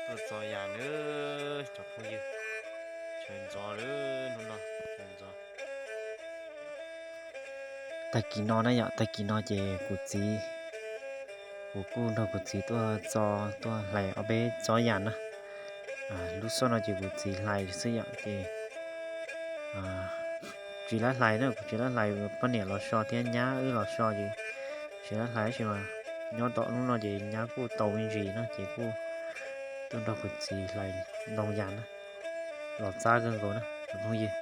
Tuaj txo yas nawb cov phooj ywg, sawv ntxov lawm hnub no, sawv ntxov. Tag kis no na yom, tag kis no ces kuv txiv, kuv kuj nrog kuv txiv tuaj txo, tuaj hlais ob peb tsob yas na. Lub sij hawm no ces kuv txiv hlais xwb yom, ces tsis lab hlais na, kuv tsis lab hlais, poj niam los so thiab nyab wb los so ces tsis lab hlais tab sis mas nyob tom hnub no ces nyab kuj tau me ntsis no ces kuj tuaj nrog kuv txiv hlais ntoo yas na, los txab kawg nkaus na cov phooj ywg.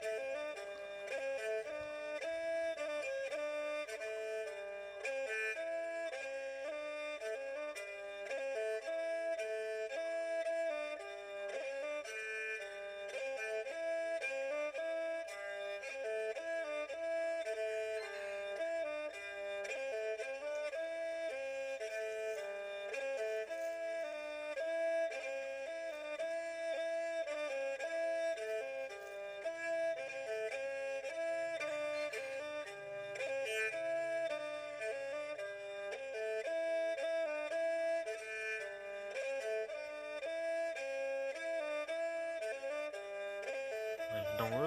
Ntoo,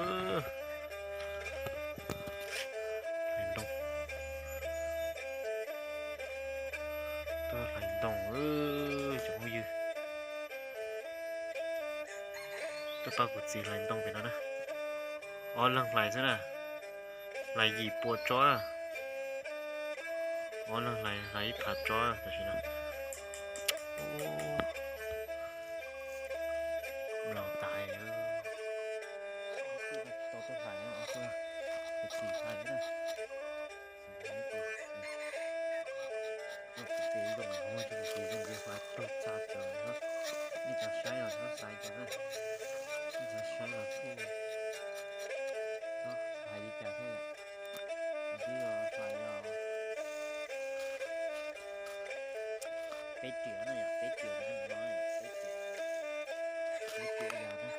ntoo, tuaj hlais ntoo, cov phooj ywg. Tuaj pab kuv txiv hlais ntoo pem no na. Ob leeg hlais xwb na, hlais yim pua tsob. Ob leeg hlais, hlais ib phav tsob tam sim no. Los tas, tsis tau tuaj hlais, kuv txiv hlais na. Kuv txiv zoo, kuv txiv zoo ces hlais tau tsa cov, nej cov saib los txhob xaiv cov na, nej cov saib los kuj txhob xaiv li cas thiab. Twb yog hlais yog peb riam na yom, peb riam no, peb riam, peb riam yas na.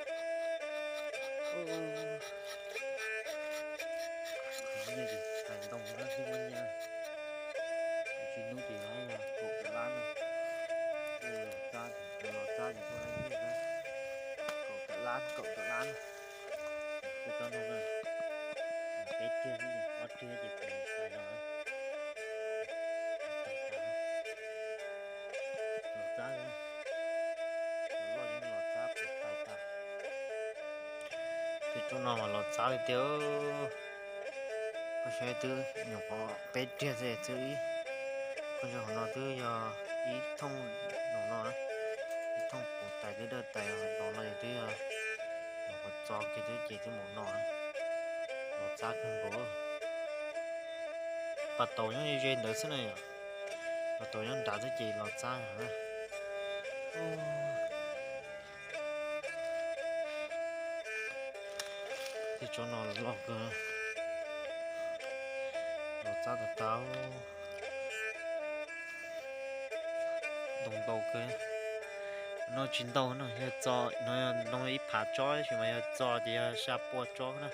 Nyiaj ces hlais ntoo na thiaj muaj nyiaj. Tsis hnub ces laib yog kaum tawm lab na. Los txab, los txab ces kuj laib nyiaj na. Kaum tawm lab, kaum tawm lab na. Kuj tsob no na, peb riam xwb, ob riam ces kuv xaiv los, tais tas. Los txab, loj yeej los txab kuv tais tas. Tej tsob no mas los txab li tiag. Koj saib twb nyuam qhuav peb riam xwb twb ib, koj saib hauv no twb yog ib thooj no no na, ib thooj kuv tais twb dawj tais los no twb yog nyuam qhuav txo kiag twb ces twb mus no na. Los txab kawg nkaus. Pas taus nyob ze ze ntawd xwb na yom, pas taus nyob nrad xwb ces los txab na. Tej tsob no loj kawg, los txab tas tas. Ntoo ntau kawg. No tsis ntau no, yog txo no yog ntoo ib phav tsob tab sis mas yog txo ces yog xya pua tsob na.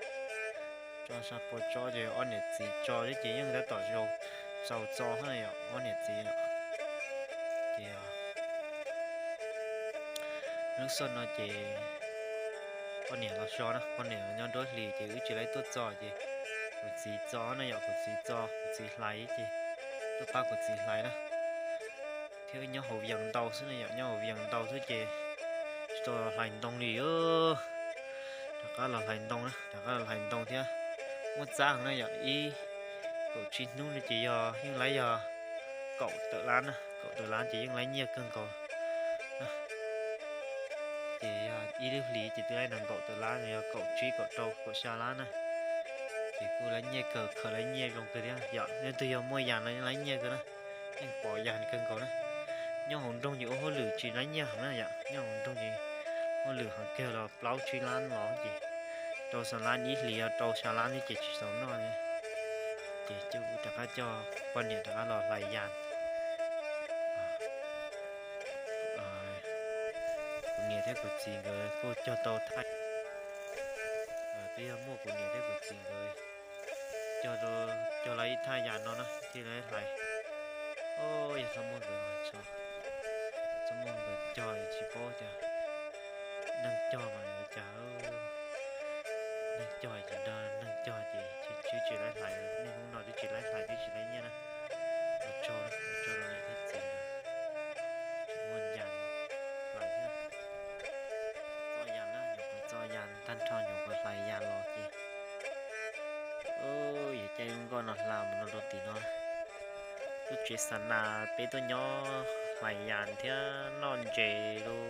Tso xya pua tsob ces ob niam txiv tso thiab ces yeej tab tom xaus txo na yom, ob niam txiv yom. Ces lub sij hawm no ces poj niam los so na, poj niam nyob nruab hlis ces wb tsis laib tuaj txo ces kuv txiv txo na yom, kuv txiv txo, kuv txiv hlais ces tuaj pab kuv txiv hlais na. Thiab nyob hauv vias ntau xwb na yom, nyob hauv vias ntau xwb ces tsis tau los hlais ntoo li. Rov qab los hlais ntoo na, rov qab los hlais ntoo thiab. Muaj txab heev na yom, ib kaum tsib hnub no ces yog yeej laib yog kaum tawm lab na, kaum tawm lab ces yeej laib nyiaj kawg nkaus. Ces yog ib lub hlis ces twb laib nees nkaum tawm lab, yog kaum tsib, kaum rau, kaum xya lab na. Ces kuj laib nyiaj kawg, khaws laib nyiaj zoo kawg thiab yom, leej twg yog muaj yas no yeej laib nyiaj kawg na, yeej pom yas kawg nkaus na. Nyob hauv nroog ces ua hauj lwm tsis laib nyiaj heev na yom, nyob hauv nroog ces hauj lwm heev kawg los plaub tsib lab los ces rau xya lab, ib hlis rau xya lab thiab ces tsis txaus noj li. Ces kuv rov qab coj poj niam rov qab los hlais yas. Kuv niam thiab kuv txiv nkawd kuj cog tau thaj, twb yog muaj kuv niam thiab kuv txiv nkawd cog, cog lawv ib thaj yas no na thiaj li hlais. Yog txhob muaj nkawd, txhob muaj nkawd cog tsis paub tias Cog mas yuav cas, neeg cog ces nrog neeg cog ces tsis tsis laib hlais, niaj hnub no twb tsis laib hlais twb tsis laib nyiaj na. Ua tsaug, ua tsaug rau niam thiab txiv, tsis muaj yas hlais thiab. Txoj yas na, nyuam qhuav txoj yas tag nrho, nyuam qhuav hlais yas los ces yog caij nkoj no hla mus no rau tim no. Lub tsev xa nas peb tuaj nyob hlais yas thiab noj ntses rau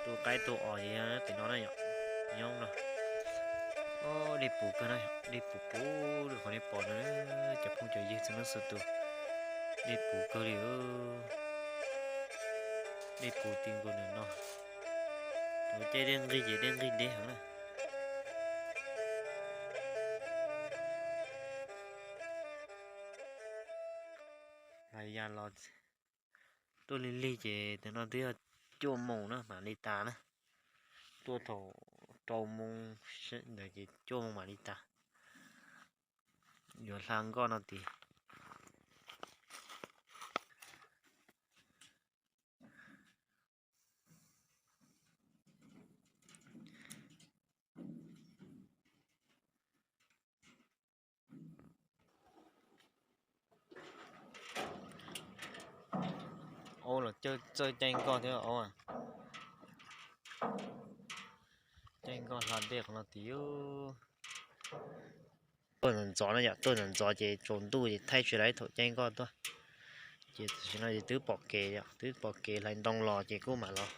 tus qaib tus os tim no na yom. Nyob no, dej puv kawg na, dej puv puv li qhov nej pom no, cov phooj cov ywg txhua leej txhua tus, dej puv kawg li. Dej puv ti nkaus ntawm no, ua caij dej nqig ces dej nqig deb heev na. Hlais yas los tuaj lig lig ces tam no twb yog cuaj moos na mam li tas na. Tuaj thaum rau moos ntawd ces cuaj moos mam li tas. Yuav hla nkoj no tid. Aub los txawj caij nkoj thiab aub. Caij nkoj hla dej qhov no tid. Tuaj ntxov ntxov na yom, tuaj ntxov ntxov ces tsaus ntuj ces thaij tsis laib thaum caij nkoj tuaj. Ces tam sim no ces twb pom kev, twb pom kev hlais ntoo los ces kuj mam los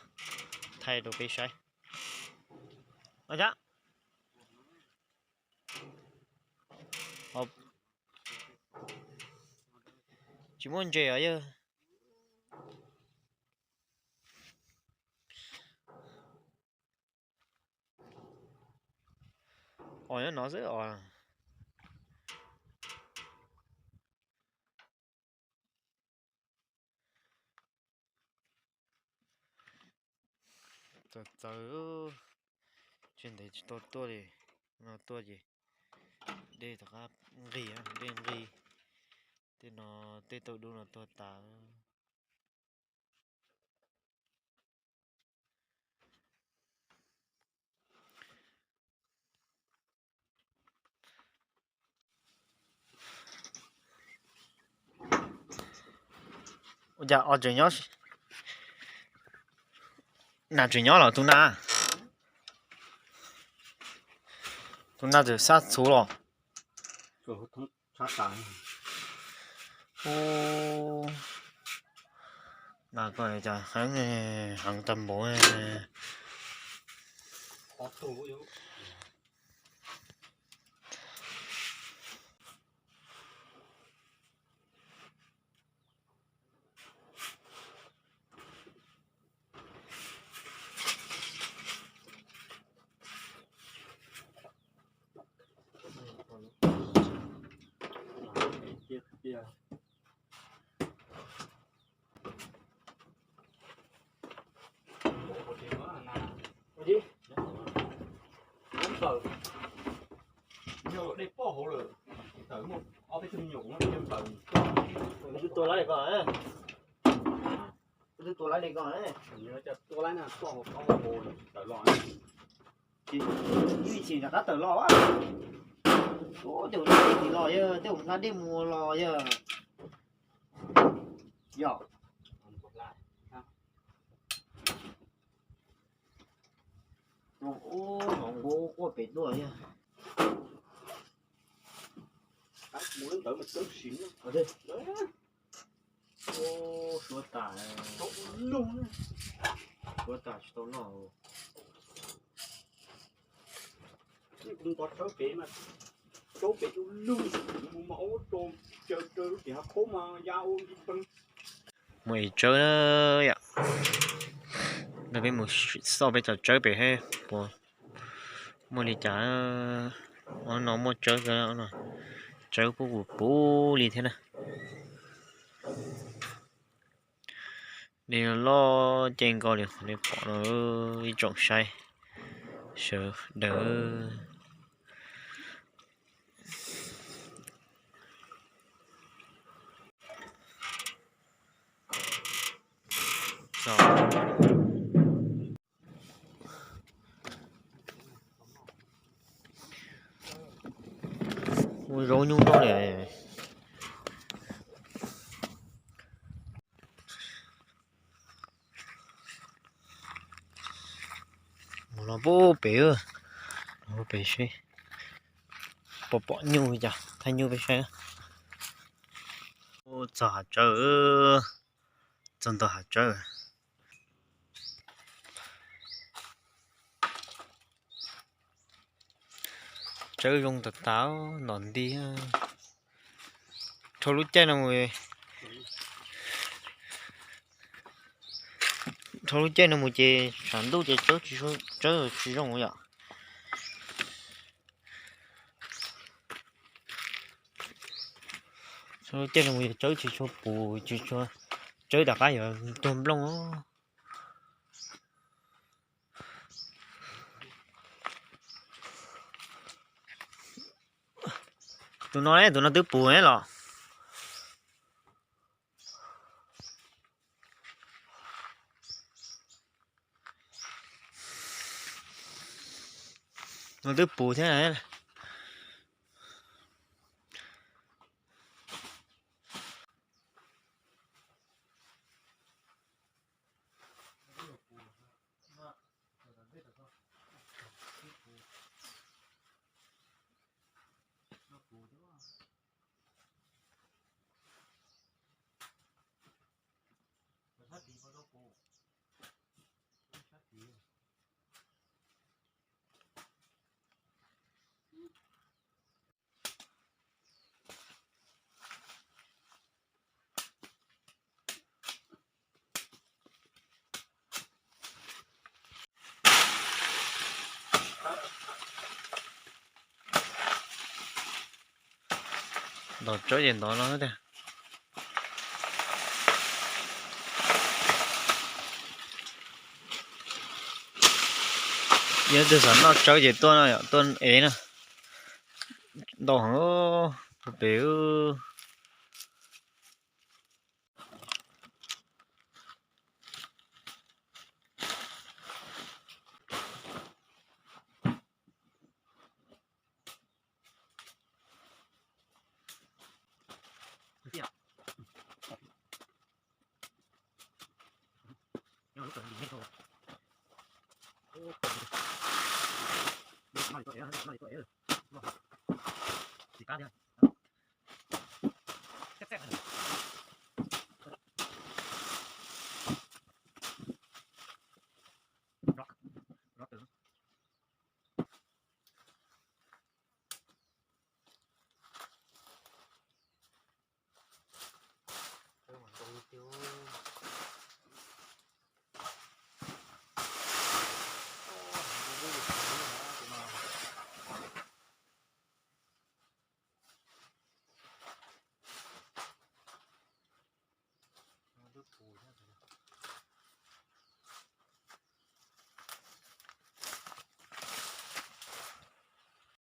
thaij rau peb saib. Tsis muaj ntses os yawg. Os nyob no xwb os. Txawv txawv, tsis ntev tsis tau tuaj li. No tuaj ces dej tom qab nqig, dej nqig. Tej no, tej tauj dub no tuag tas. Ua cas os tseem nyob, nas tseem nyob los tus nas, tus nas txawm sab txhuv los. Nas koj cas heev, heev tag npaum. Tua laib ko, tua laib li ko. Tua laib na, tua hauv tawm los. Ib txhis rov qab tawm los. Tej zaum hla dej los yog, tej zaum hla dej mus los yog. Yog. Ub, no nqua quaj pem tuaj yog. Suav tas, suav tas tsis tau noj. Nqa tsawb pem mas, tsawb pem tus lug, mus mas ua rau caw raws lub tim hav khaub mas ya ua nti peeg. Muaj ib tsawb na yom, no peb mus xauj peb cov tsawb pem seb puas muaj li cas. Ob no muaj tsawb, tsawb puv puv li thiab na. Dej loj caij nkoj li qhov nej pom no, ib tsoom saib sawv daws. Zoo nyuj nroj li. Mus no pub pem, pem seb pom pom nyuj li cas, thaij nyuj peb saib. Txog hav tsawb, txog ntawm hav tsawb. Tsawb zoo tas tas, ntom nti. Dhau lub caij no mus, dhau lub caij no mus ces tshav ntuj ces tsawb tsis, tsawb tsis zoo yom. Dhau lub caij no mus ces tsawb tsis tshua puv, tsis tshua, tsawb tom qab yuav tuag nplooj. Tus no, tus no twb puv los? No twb puv thiab. Ntaus tsawb ces ntov no tiag. Yog tus xav noj tsawb ces tuaj no yom, tuaj ev na. Ntau heev, pem.